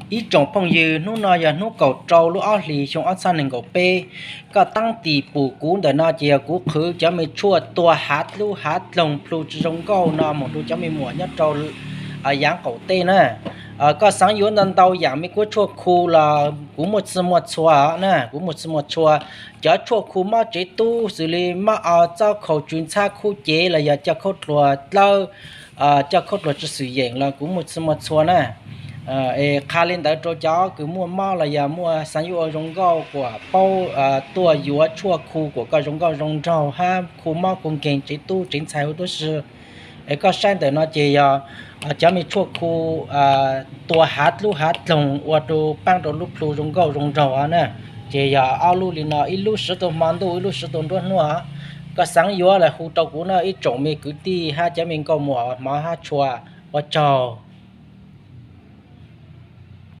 Ib tsoom phooj ywg, hnub no yog hnub kaum rau lub ob hlis xyoo ob txhiab nees nkaum peb. Koj teeb tis pum kuv ntawm no ces yog kuv qhwv cov me tshuaj tua hav dlub hav dloog plhu tsis zoo nkauj no mus rau cov me muam nyob rau yaav qaum teb na. Koj xaav yuav ntau ntau yaam me kuab tshuaj khu los kuv muaj txhij muaj txhua na, kuv muaj txhij muaj txhua. Cov tshuaj khu mob tsev tub xws li mob o, txob khaus, tsw ntxhab, khub cev los yog coj khaub dluag dlawb, coj khaub dluag tsis xwm yeem los kuv muaj txhij muaj txhua na. Es qha li ntawd rau cov kws muaj mob los yog muaj xaav yuav ua zoo nkauj kuas paub tuaj yuav tshuaj khu kuas koj zoo nkauj zoo nraug hab khu mob khu nkeeg tsev tub tsev ntxhais huv tib si. Es koj saib ntawm no ces yog cov me tshuaj khu tua hav dlub hav dloog ua rau paab rau lub plhu zoo nkauj zoo nraug na. Ces yog ob lub li no, ib lub siv tau hmo ntuj, ib lub siv tau nruab hnub. Koj xaav yuav los hu rau kuv na ib tsoom me kwv tij hab cov me nkauj muam hmov hab tshua. Ua tsaug.